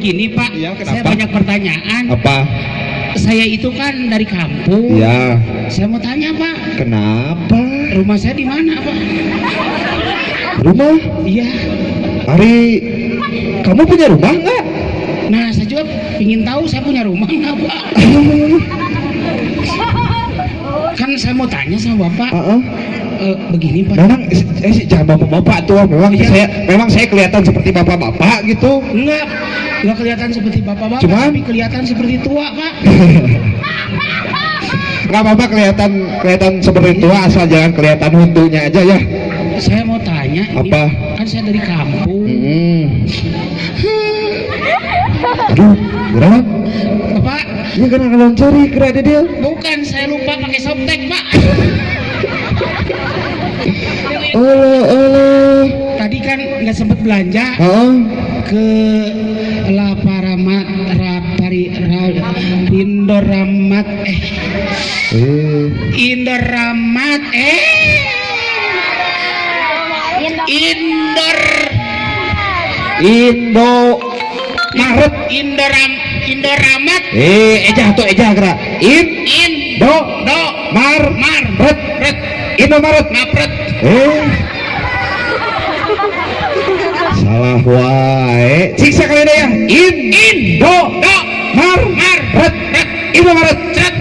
Begini, Pak, Iya, kenapa? Saya banyak pertanyaan. Apa? Saya itu kan dari kampung. Ya. Saya mau tanya, Pak. Kenapa? Rumah saya di mana, Pak? Rumah? Iya. Ari, kamu punya rumah nggak? Nah, saya juga ingin tahu saya punya rumah nggak, Pak? Kan saya mau tanya sama Bapak. Heeh. Begini, Pak. Memang jangan bapak-bapak tuh, memang Iya. saya kelihatan seperti bapak-bapak gitu. Enggak kelihatan seperti bapak-bapak, Cuman? tapi kelihatan seperti tua, Pak. Nggak apa-apa kelihatan kelihatan seperti tua, asal jangan kelihatan huntunya aja ya. Saya mau tanya, ini Apa? kan saya dari kampung. Aduh, gerak. Bapak, Ini kena kalau cari kira ada dia. Bukan, saya lupa pakai Softex, Pak. Oleh, oleh. Tadi kan nggak sempat belanja Oh, ke La Paramat Rapari Ra, Indoramat Indoramat Indor Indo Maret. Indoramat. Ejah tuh, ejah gerak. In In Do Do Mar Mar Ret. Ret. Indomaret. Ngapret. Salah wae. Cik sekali deh ya. In In Do Do Mar Mar Ret. Ret. Indomaret. Cet.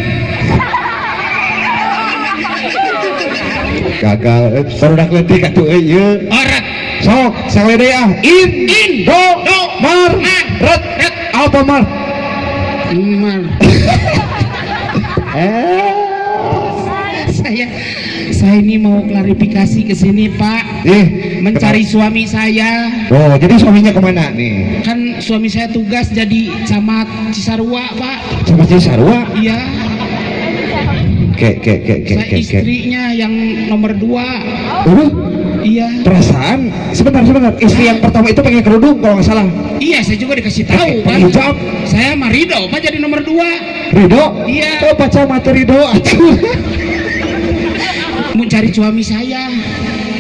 Gagal. Barudak leutik atuh euy ieu. Oret. Sok sekali deui ah. In In Do Do Mar Mar Ret. Ret. Apa Mar? Mar. Eh. Saya ini mau klarifikasi ke sini, Pak. Mencari suami saya. Oh, jadi suaminya kemana nih? Kan suami saya tugas jadi camat Cisarua, Pak. Sama Cisarua? Iya. Ke ke ke ke Saya ke ke. istrinya yang nomor 2. Aduh, Iya. perasaan sebentar sebentar. Istri yang pertama itu pakai kerudung kalau nggak salah. Iya, saya juga dikasih tahu, Pak. Pakai hijab. Saya mah Ridho, Pak, jadi nomor 2. Ridho? Iya. Oh, pacar mati Ridho atuh. Mau cari suami saya.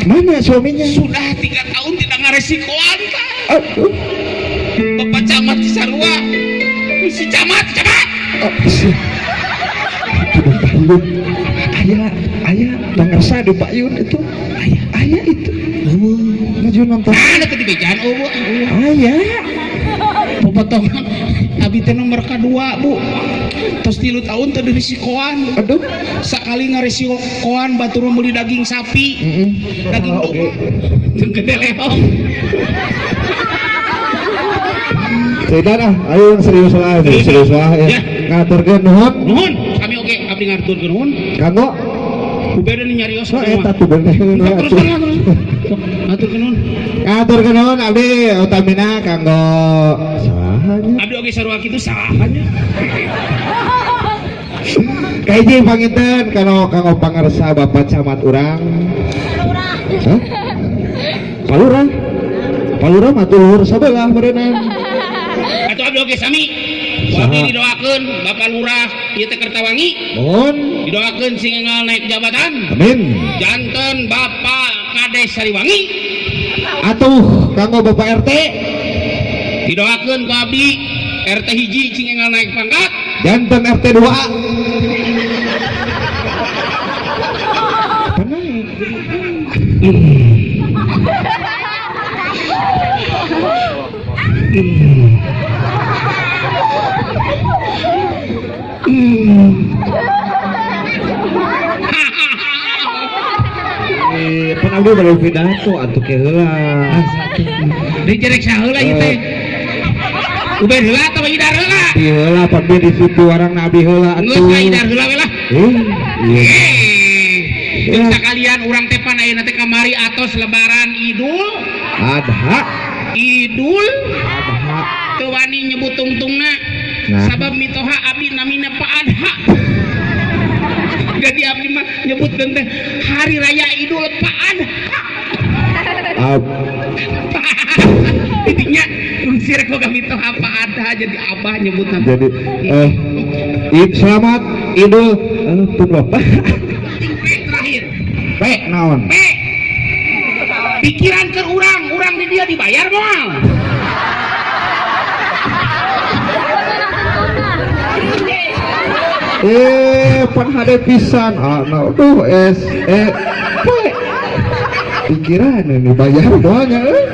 Mana suaminya? Sudah 3 tahun tidak ngaresikoan, Pak. Aduh. Bapak camat Cisarua. Si camat, camat. Oh, si. Itu di payun. Ayah, ayah, pangersa di payun itu. Ayah, Ayah itu. eueuh. Maju nonton. Nah, teu dibejaan eueuh, eueuh. Ayah. Popotongan abi teh nomor kedua, Bu. Tos 3 tahun teu dirisikoan. Aduh. Sakali ngaresikoan batur meuli daging sapi. Daging domba. Jeung gede leong. Cerita ah, ayo yang serius lah, serius lah ya. Ya. Ngaturkeun nuhun. Nuhun, kami oge abdi ngaturkeun nuhun. Kanggo. Ku beda nih nyarios. Oh, eta tuh bener. Terus terus terus. Ngaturkeun nuhun. Ngaturkeun nuhun abdi utamina kanggo saha nya? Abdi oge sarua kitu saha nya? Kahiji panginten kanggo kanggo pangersa Bapak Camat urang. Hah? Palurah. Palurah mah tuh luhur sabelah meureunna. Atuh abdi oge sami. Ku abdi didoakeun Bapak Lurah ieu teh Kertawangi. Mohon. Didoakeun sing enggal naik jabatan. Amin. Janten Bapak Kades Sariwangi. Atuh kanggo Bapak RT. Didoakeun ku abdi RT hiji sing enggal naik pangkat. Janten RT 2. Apa naik? Pan abdi baru pidato atuh ke heula. Dijerek saheula ieu teh. Ubed heula atawa idar heula? Di heula pan di situ warang nabi heula Geus atuh. ka idar heula we lah. Iya. Jeung sakalian urang teh pan ayeuna teh kamari atos lebaran Idul Adha. Idul Adha. Teu wani nyebut tungtungna. Nah. Sabab mitoha abdi namina Pak Adha. Jadi abdi mah nyebutkeun teh hari raya Idul Pak Adha. Ab. Intinya sirek boga mitoha Pak Adha jadi abah nyebutna. Jadi selamat Idul pun Bapak. P terakhir. P naon? P. Pikiran ke urang, urang di dia dibayar moal. Pan hade pisan. Ah, no, aduh, S E P. Pikiran ini bayar doanya eh.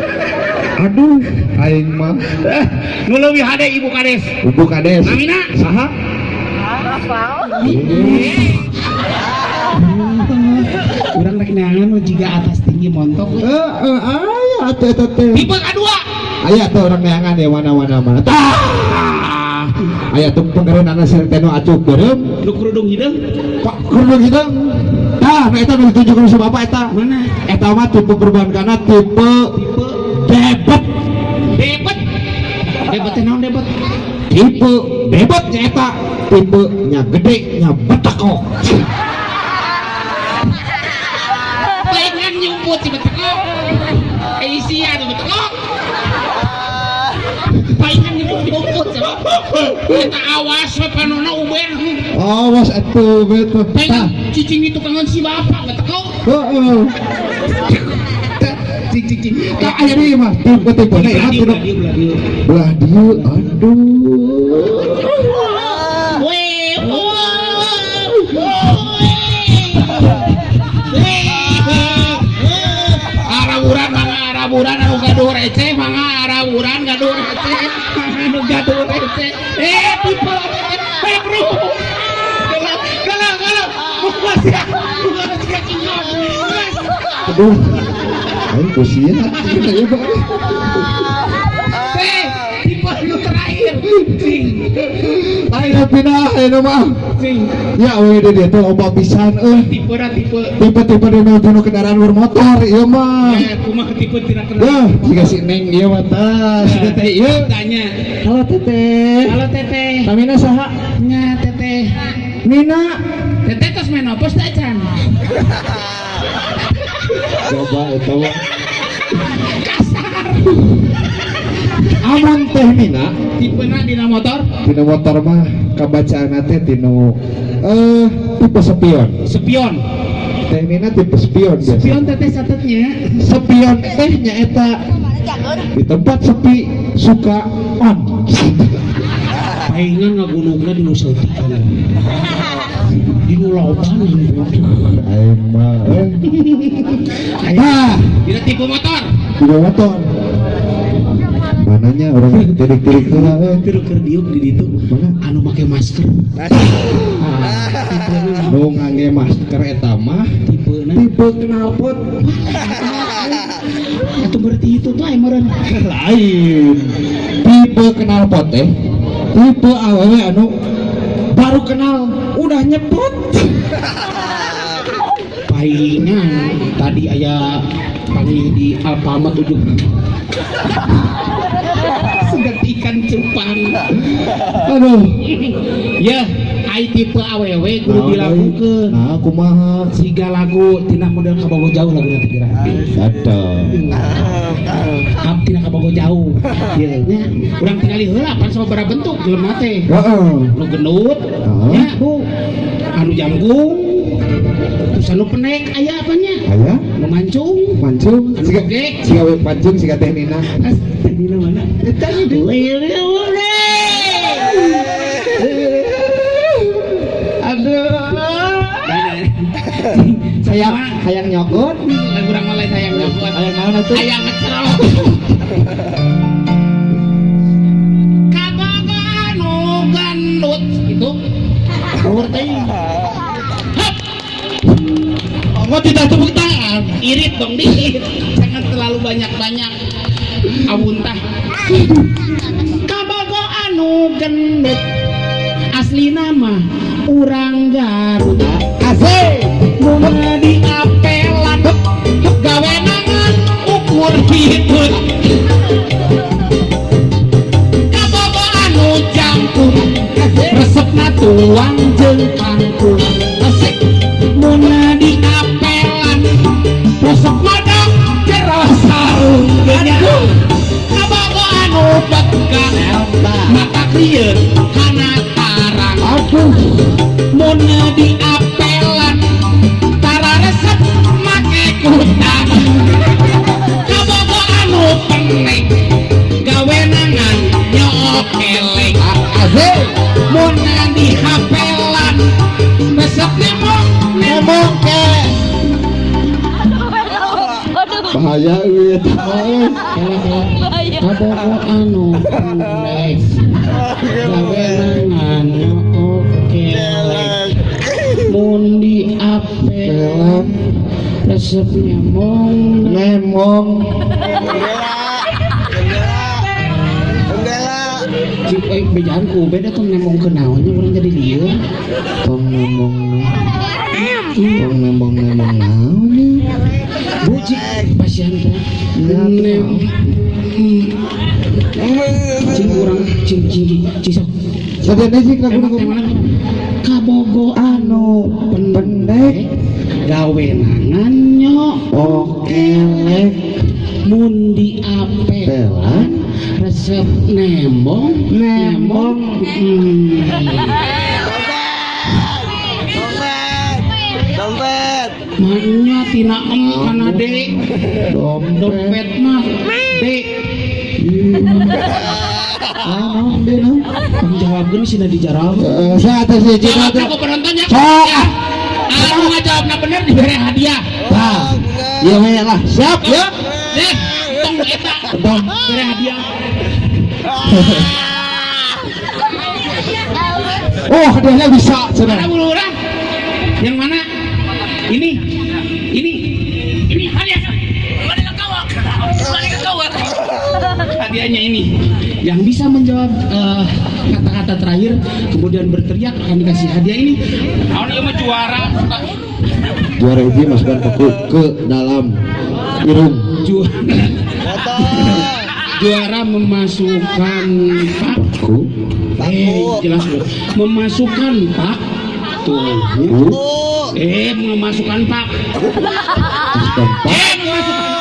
Aduh, aing mah. Nu leuwih hade Ibu Kades. Ibu Kades. Namina? Saha? Urang rek neangan nu jiga atas tinggi montok we. Eh, aya atuh eta teh. Tipe kadua. Aya tuh orang neangan ya mana-mana mana. Tah. Aya tuh penggereunana si teh nu acuk beureum. Nu kerudung hideung Pak kerudung hideung. Tah, nah eta nu ditunjukkeun sama bapak eta. mana? Eta mah tipe perbankanna tipe Tipe debet. debet. Debet teh naon debet? Tipe debet nya eta. Tipe nya gede nya betekok. Palingan nyumput si betekok. Eh sia tuh betekok. Palingan nyumput sama. Eta awas we panona uber. Awas atuh betul. Tah. Palingan cicing di tukangan si bapak betekok. Heeh. Cing cing cing. Tah aya deui mah tipe-tipe na ieu mah Belah tinu dieu, belah dieu. Belah dieu aduh. Weh, weh. Araburan mangga araburan anu gaduh receh mangga araburan gaduh receh mangga anu gaduh receh tipe bro galau galau galau buka sia cingkong. Aduh. Aing kusia. Ieu mah. Tipe nu terakhir cing Aing pindah ayeuna mah. cing Ya we di dieu teh loba pisan euy. tipe dah tipe Tipe-tipe dina tinu kendaraan bermotor ieu mah. Kumaha tipe tidak kenal. Yah, jika si Neng ieu mah tah, si teteh ieu. Tanya. Halo teteh. Halo teteh. Namina saha? Nya teteh. Nina. Teteh tos menopause teh acan. Coba eta mah. Kasar. Amun teh Nina Tipena dina motor dina motor mah kabacaanna teh tinu tipe spion. Spion. Teh Nina tipe spion biasa. Spion teteh catetnya. Spion teh nyaeta di tempat sepi suka on. Paingan ngagunungna di nu saeutik. Di nu loba. Aing mah. Nah, Dina tipe motor. dina motor. Mananya orang tirik-tirik heula euy. Keur keur diuk di ditu. Mana? Anu make masker. Nu ngangge masker eta mah Tipena tipe knalpot atuh berarti itu tuh aya meureun. Lain. Tipe knalpot teh tipe awewe anu baru kenal udah nyepot. Palingan tadi aya panggil di Alfamart ujung segat ikan cupang. Aduh. Ya, ai tipe awewe kudu dilakukeun. Nah, kumaha? Siga lagu tina model kabogo jauh lagu nanti kira. Ada. Hap tina kabogo jauh. Ieu nya urang tingali heula pan sababaraha bentuk jelema teh. Heeh. Nu gendut, Heeh. nya Bu. Anu jangkung, terus anu pendek aya apanya? Aya Nu mancung, mancung anu siga gogek. siga we pancung siga teh Nina. As, tadi mana? Eta di Aduh. Saya hayang nyokot. Lain urang mah lain hayang nyokot. Hayang naon atuh? Hayang ngecerok. Kabogo anu gendut itu. Luhur teuing. Hap. Oh, tidak tepuk tangan. Irit dong dikit. Jangan terlalu banyak-banyak. Awuntah. Kabogo anu gendut. Asli nama urang Garut. Asik. Mun di apelan gawe nangan ukur hitut. Kabogo anu jangkung resepna tuang jeung kangkung. Asik. Mun di apelan resep madang jero sarung geunya. Kabogo anu bekang mata krieun kana tarang. Aduh. Mun di apelan tara resep make kutang. Kabogo anu penek gawe nangan nyok kelek. Asik. Mun di hapelan eta mah euy. Kela kela. Kabogo anu pendek. Gawenangan oke. Mun di apelan resep nemong. Nemong. Cik eh bejaan ku beda tong nemong ke naonnya urang jadi lieur. Tong nemong. Tong nemong nemong naonnya. Bu cik pasihan teh. Nem. Cing urang cing cing cing cing sok. Sadayana cik lagu Tembak tembak. Kabogo anu pendek gawenangan nyo okelek mun di apelan resep nembong Nembong. Maknya tina em kana D dompet dompet mah D ah naon deui naon jawabkeun sina dijarab. Saya atas hiji Jawab teh ku penontonnya. Sok. Ya. Anu ngajawabna bener dibere hadiah. Tah. Ieu we lah siap ya. Deh, tong eta. Tong. Bere hadiah. Oh, hadiahnya bisa cenah. Mana bulu urang? Yang mana? Ini. Ini. Ini hadiah. Hadiahnya ini. Yang bisa menjawab kata-kata terakhir kemudian berteriak akan dikasih hadiah ini. Tahun ieu mah juara. Juara hiji masukkan paku ke dalam irung. Juara memasukkan pak Paku. Jelas loh. Memasukkan pak tuh. Memasukkan pak. Masukkan pak. Memasukkan pak.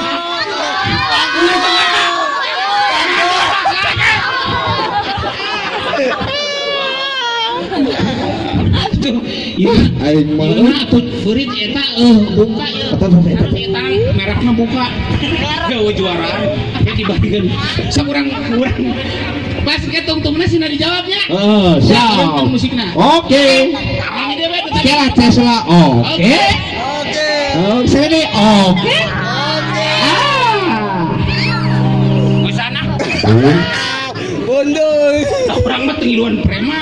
Tuh, ieu Aing mah. ieu atuh feurit eta buka ieu. Eta eta. Eta merekna buka. Jauh juaraan. Ya dibandingkan sakurang kurang. Pas ke tungtungna sina dijawabnya. Heeh, siap. Tungtung musikna. Oke. Ini dia we Oke lah Tesla. Oke. Oh, sini. Oke. Ah. Geus sana. Urang mah teu ngiluan preman.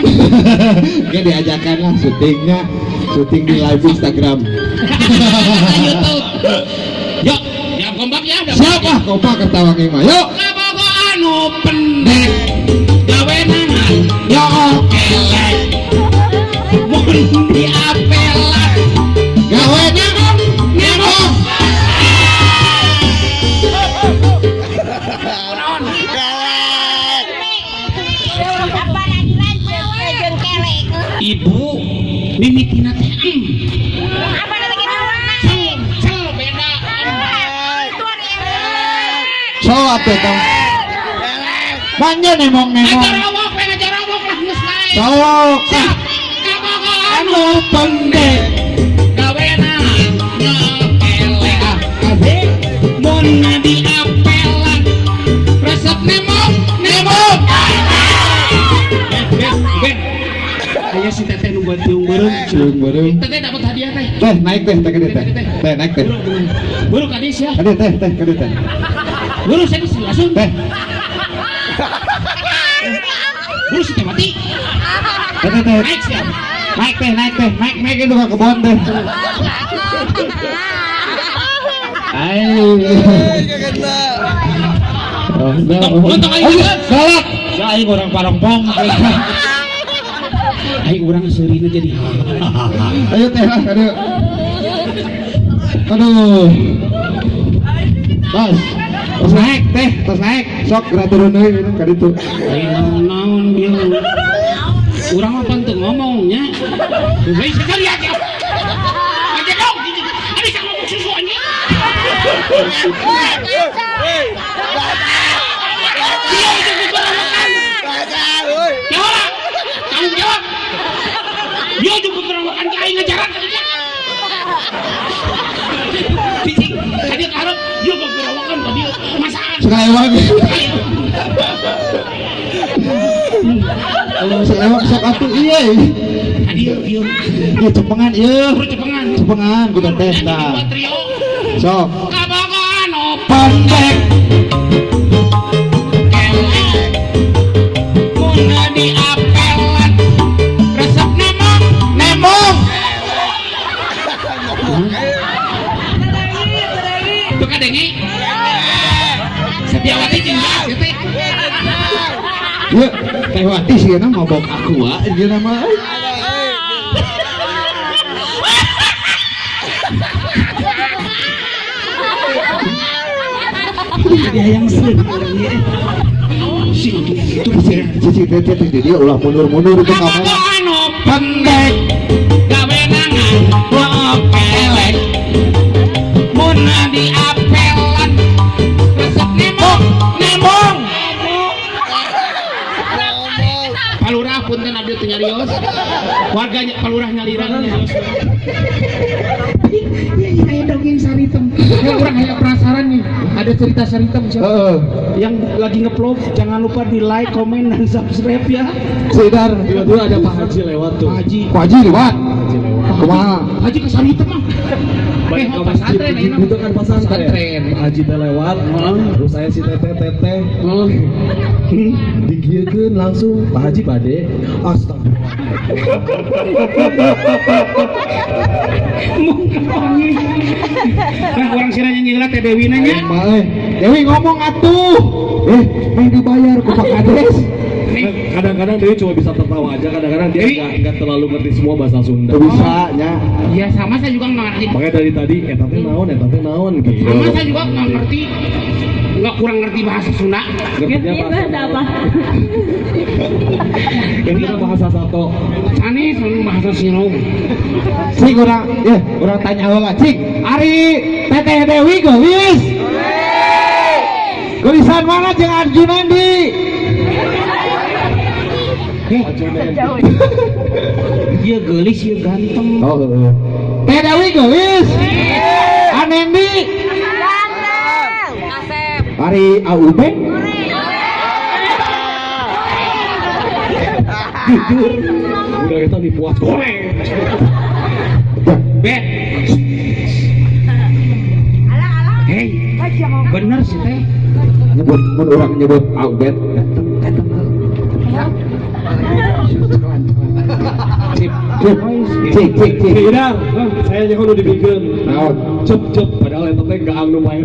Oke diajakan lah syutingnya, syuting di live Instagram. YouTube. Yuk, yang kompak ya. Siapa kompak kertawangi mah? Yuk. Kabogo anu pendek gawenangan Yo. kelek mun diapelan Gawenangan nemong. Naon? Ibu mimitina teh em. Cel beda. So atuh tong. Manja nemong nemong. Ngajarawok we ngajarawok lah geus lae. Sok. Siap. Kabogo Anu pendek. gawenangan kelek mun diapelan resep nemong nemong. Ben ben. Aya si teteh nu buat tiung beureum. Ciung beureum. Teteh dapat hadiah teh. Teh naik teh teh kade teh. Teh naik teh. Buru kadis ya. Kade teh teh kade teh. Buru saya di langsung. Teh. Buru si teh mati. Teh teh teh. Naik siap. Naik teh naik teh naik naik itu ke kebon teh. Ayo. Untung aing Galak. Ya aing orang parongpong. Aing urang seurina jadi. Ayo teh lah kade. Aduh. Bos. Terus naik teh, terus naik. Sok geura turun deui minum ka ditu. Aing naon-naon bieu. Urang mah pan teu ngomongnya. Heuy sekali aja. Aja dong. Ada sama ngomong susu anjing. Dia itu perawakan. Jawab. Tanggung jawab. Dia juga perawakan ke aing ngajaran ka dia. Cicing, tadi karep dia perawakan tadi masaan. Sekalewang. Sekalewang sok atuh ieu. Tadi ieu Ieu cepengan ieu. buru cepengan. Cepengan ku teh Nyanyi tah. dua trio. Sok. Kabogo anu Pendek. Pendek kelek, mun diapelan resep nemong nemong. Itu kadenge Setiawati jeung gas teh. Ya, Teh Wati sih mabok aqua ieu nama. Jadi hayang seun urang ieu. Si itu Cici teh teh jadi ulah mundur-mundur ke kamera. Anu pendek gawe nangan pelek, mun diapelan resep nemong nemong. Palurah, punten abdi teu nyarios, warga palurah nyaliran nyarios. Iya, aya dongeng Saritem. Ya, urang aya penasaran nih, ada cerita Saritem siapa? Heeh. Yang lagi ngevlog jangan lupa di like, komen, dan subscribe ya. Sidar. Tiba-tiba ada Pak Haji lewat tuh. Pak Haji. Pak Haji lewat. Pak Haji lewat. Kumaha? Haji ke Saritem mah. Banyak Eh, ke masjid pesantren ini. itu kan pesantren. Pesantren. Pak Haji teh lewat, terus saya si teteh teteh Oh. digieukeun langsung Pak Haji bade. Astagfirullah. Mung kapanggih. Nah, urang sira nyanyi heula Teh Dewi nanya. Aing mah eh. Dewi ngomong atuh. Eh, meh dibayar ku Pak Kades. Nih, Kadang-kadang dia cuma bisa tertawa aja, kadang-kadang dia Dewi. nggak terlalu ngerti semua bahasa Sunda. Teu bisa nya. Ya sama, saya juga nggak ngerti. Makanya dari tadi eta teh naon gitu. Sama, saya juga nggak ngerti. Nggak kurang ngerti bahasa Sunda. Ngertinya Ngerti bahasa apa? Ngertinya bahasa satu. Aneh sama bahasa Sino. Cing urang, ya, urang tanya heula, cing. Ari Teteh Dewi geulis. Geulisan mana jeung Arjunendi? Eh, dia geulis, dia ganteng. Oh, heeh. Teh Dewi geulis. Anendi. Ganteng. Asep. Ari AUB. Jujur. Udah kita dipuas goreng. Ya, Bet. Hei, bener sih teh. Nyebut mun urang nyebut AUB ganteng ganteng. Sip. Cik, cik, cik, cik. Tidak, saya aja udah dibikin. Naon? Cep cep, padahal eta teh gaang nu main.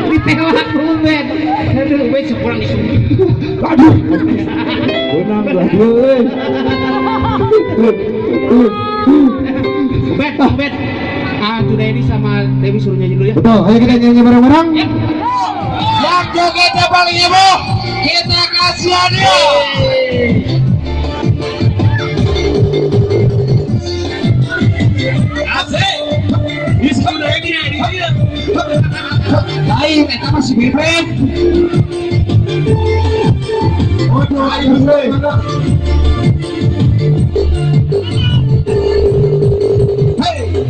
Ditewak Ubed. Aduh, Ubed sekurang disungguh. Aduh. Benang lah dia euy. Ubed, Ubed. Ah, Junaidi sama Dewi suruh nyanyi dulu ya. Betul, ayo kita nyanyi bareng-bareng. Ya. Yang jogetnya paling heboh, kita kasih hadiah. Asik. Bisa udah ini ya, ini dia. Lain, eta masih bebek. Waduh, ayo euy. Hey.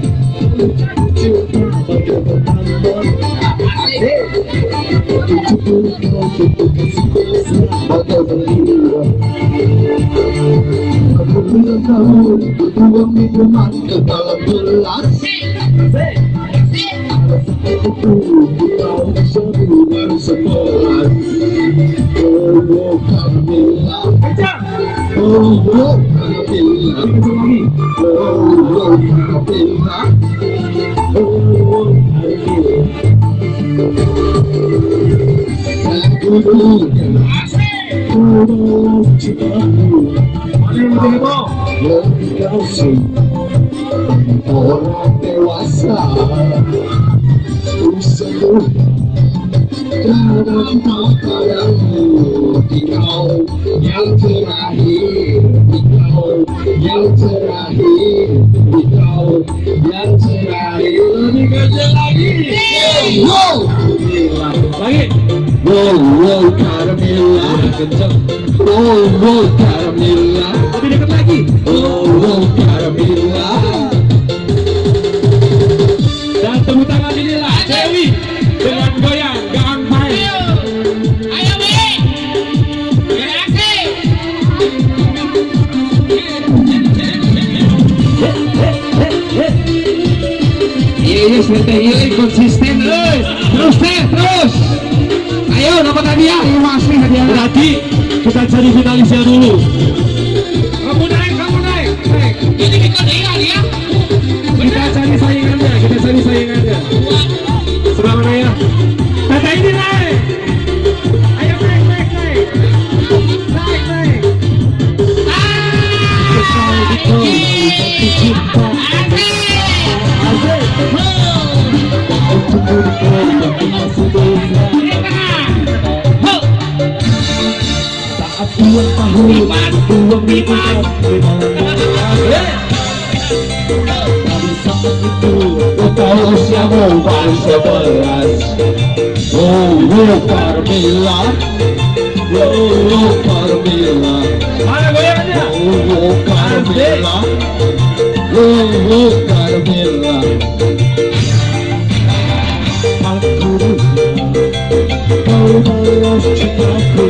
Bertuang minuman ke dalam gelas. 10 baru 11. Oh, Camilla. Oh, Camilla. Oh, Camilla. Oh, Camilla. Aku cintaku lebih kau orang dewasa. Ku dalam padamu. Kau yang terakhir, kau yang terakhir, kau yang terakhir. Lebih kecil lagi. Wow. Lagi. Wow, wow, Carmilla. Kenceng. Wow, wow, Carmilla. Lebih dekat lagi. Oh, wow, Carmilla. Dan tepuk tangan inilah Dewi dengan goyang gaang main. Ayo, Bi. Reaksi. Ieu teh ieu konsisten euy. Terus teh, terus. Ayo dapat hadiah, ieu mah asli hadiah. Berarti kita cari finalisnya dulu. Kamu naik, kamu naik. Naik. Ini kita deui hadiah. Kita cari saingannya, kita cari saingannya. Sebelah mana ya? Tata ini naik. Ayo naik, naik, naik. Naik, naik. Ah, iki. Asik. Di tengah. Ho. Saat 2 tahun Iman. 2 minggu Iman. Pada saat itu kau tahu usiamu baru 11. Oh, oh, Carmilla. Oh, oh, Carmilla. Mana goyangannya? Oh, oh, Carmilla. Oh, oh, Carmilla. Aku kau balas cintaku.